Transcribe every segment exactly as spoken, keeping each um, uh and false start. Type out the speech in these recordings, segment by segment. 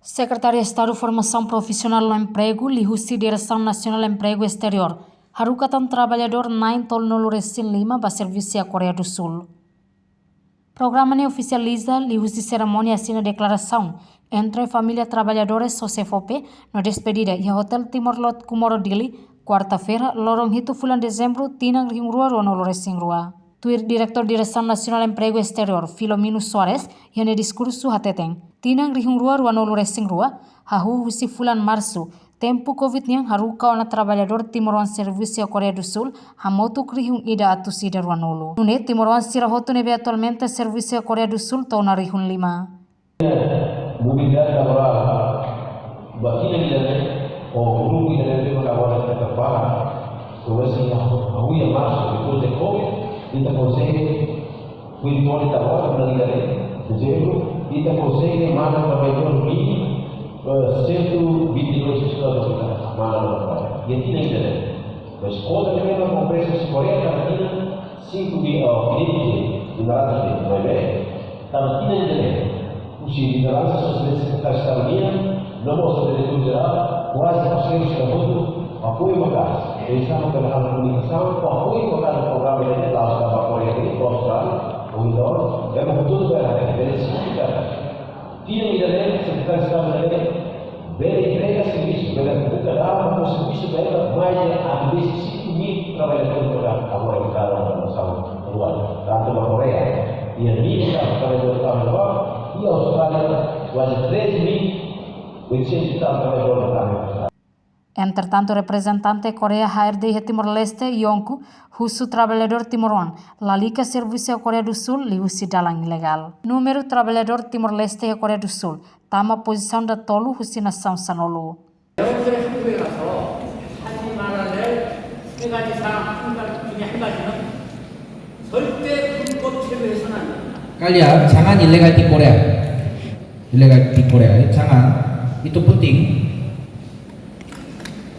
Sekretáriu Estadu Formasaun Profisionál no Empregu, liuhusi Diresaun Nasionál Empregu Esteriór, haruka tan traballadór na'in tolunulu-resin-lima ba servisu iha Koreia do Sul. Programa ne'e ofisializa liuhusi serimónia asina deklarasaun entre família traballadores ho xefe no despedida iha Hotel Timor Leste Comoro Dili, kuarta-feira, loron hitu fulan Dezembru, tinan rihun rua ruanulu-resin-rua. Tuir Diretór Diresaun Nasionál Empregu Esteriór, Filomeno Soares, iha nia diskursu hateten, tinan rihun rua ruanulu-resin-rua, hahú husi fulan Marsu, tempu Covid nian haruka ona traballadór timoroan servisu iha Koreia do Sul hamutuk rihun ida atus ida ruanulu. Nune'e timoroan sira hotu ne'ebé atualmente servisu iha Koreia do Sul to'o ona rihun lima. Mobilidade laborál ba tinan ida-ne'e, ho grupu ida-ne'e maka agora ita prepara, komesa iha, iha Marsu, depois de Covid, ita konsege, kuitu ita agora, na ida-ne'e, Dezembru, ita konsege manda traballadór mínimu, eh, cento e vinte e dois pessoas africanas, manda para trabalhar. Iha tinan ida-ne'e. Mas konta ne'e maka kompensa se Koreia, kada tinan, cinco mil, oh, quinhentos, Emirados Árabes, não é bem? Tanba tinan ida-ne'e, husi lideransa sosial sekretáriu Estadu nian, no mós diretór jerál, kuaze parseiru sira hotu, apoiu maka'as. Eles estavam pela komunikasaun, ho apoiu maka'as programa ida-ne'e, la'ós ba Koreia, ba Austrália, ou entaun, ema hotu-hotu bele haree, bele signifika. Tinan ida-ne'e, sekretáriu Estadu ida-ne'e, bele entrega servisu, bele buka dalan, buka servisu, bele mais de, ah, mais de cinco mil traballadores para agora em cada nasaun rua, tantu ba Koreia, iha mil traballadores também, iha Austrália, kuaze três mil oitocentos e tal traballadores também. Entretantu, reprezentante Koreia H R D iha Timor-Leste, Yong Ku, husu traballadór timoroan lalika servisu iha Koreia do Sul liuhusi dalan ilegál. Númeru traballadór Timor-Leste iha Koreia do Sul tama pozisaun datolu husi nasaun sanulu. 여러분들이 한국에 가서 하지 말아야 될 세 가지 사항, 한 가지 중에 한 가지는 절대 불법 체류해서는 안 됩니다. Kalian jangan ilegal di Korea. Ilegal di Korea, jangan. Itu penting.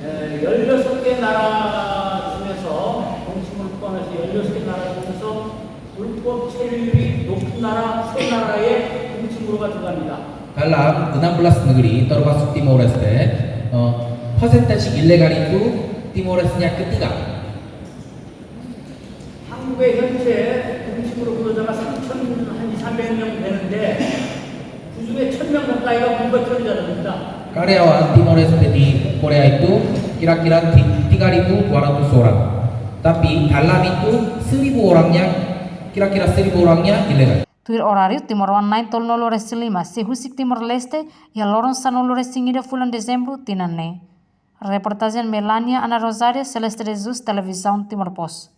에, 열여섯 개 나라 중에서 동침으로 포함해서 열여섯 개 나라 중에서 불법 체류율이 높은 나라 세 나라에 동침으로가 들어갑니다. Dalam enam belas negeri, termasuk Timor Leste, eh, persentase ilegal itu Timor Leste-nya ketiga. 한국의 현재 동침으로 근로자가 삼천 한 이삼백 명 되는데 그중에 천 명 가까이가 불법 체류자들입니다. Karyawan Timor Leste di Korea itu kira-kira ti-, tiga ribu dua ratus orang. Tapi dalam itu seribu orangnya, kira-kira seribu orangnya ilegal. Tuir oráriu, timoroan na'in tolunulu-resin-lima sei husik Timor-Leste iha loron sanulu-resin-ida fulan Dezembru tinan ne'e. Reportajen Melania Ana Rosário, Celeste de Jesus, Televizaun Timor Post.